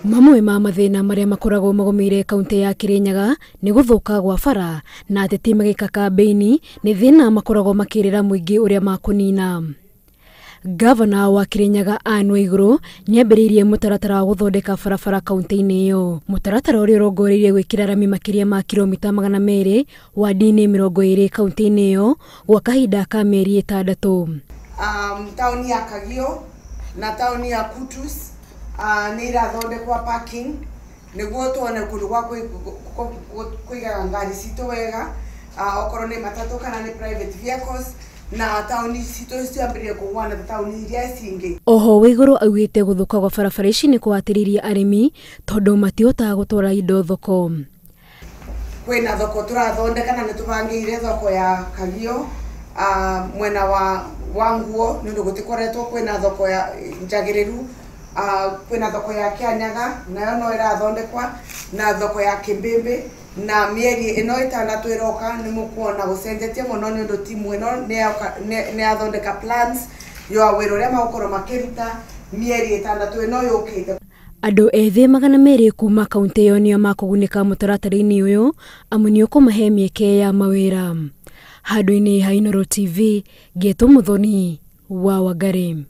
Mamwe ma mathĩna marĩa makoragwo magũmĩire kaunti ya Kirinyaga nĩ gũthũka gwa bara na ateti magĩka kambĩini nĩ thĩna makoragwo makĩrĩra mũingĩ ũrĩa makũnina. Gavana wa Kirinyaga Anne Waiguru nĩambĩrĩirie mũtaratara wa gũthondeka barabara kaunti-inĩ ĩyo. Mũtaratara ũrĩa ũrongoreirie gwĩkĩra rami makĩria ma kilomita 200 wadi-inĩ 20 kaunti-inĩ ĩyo gwa kahinda ka mĩeri 6. Taũni ya Kagio na taũni ya Kutus nĩ irathondekwa parking nĩguo tuone kũndũ gwa kũigaga ngari citũ wega, okorwo nĩ matatũ kana nĩ private vehicles, na taũni citũ ciambĩrĩrie kũhuana ta taũni iria cingĩ. Oho Waiguru augĩte gũthũka gwa barabara ici nĩ kũhatĩrĩirie arĩmi tondũ matihotaga gũtwara indo thoko. Kwĩna thoko tũrathondeka na nĩ tũbangĩire thoko ya Kagio, mwena wa nguo nĩ ũndũ gũtikoretwo kwĩna thoko ya njagĩrĩru. Kwĩna thoko ya Kianyaga nayo no ĩrathondekwa na thoko ya Kĩmbĩmbĩ, na mĩeri ĩno 6 ĩroka nĩ mũkuona gũcenjetie mũno nĩ ũndũ timu ĩno nĩ yathondeka plans ya wĩra ũrĩa magũkorwo makĩruta mĩeri 6 ĩno yũkĩte. Andũ ethĩ 200 kuma kaunti ĩyo nĩo makũgunĩka mũtaratara-inĩ ũyũ amu nĩ ũkũmahe mĩeke ya mawĩra. Handũ-inĩ ha Inooro TV, Ngetu Muthoni wa Wangari.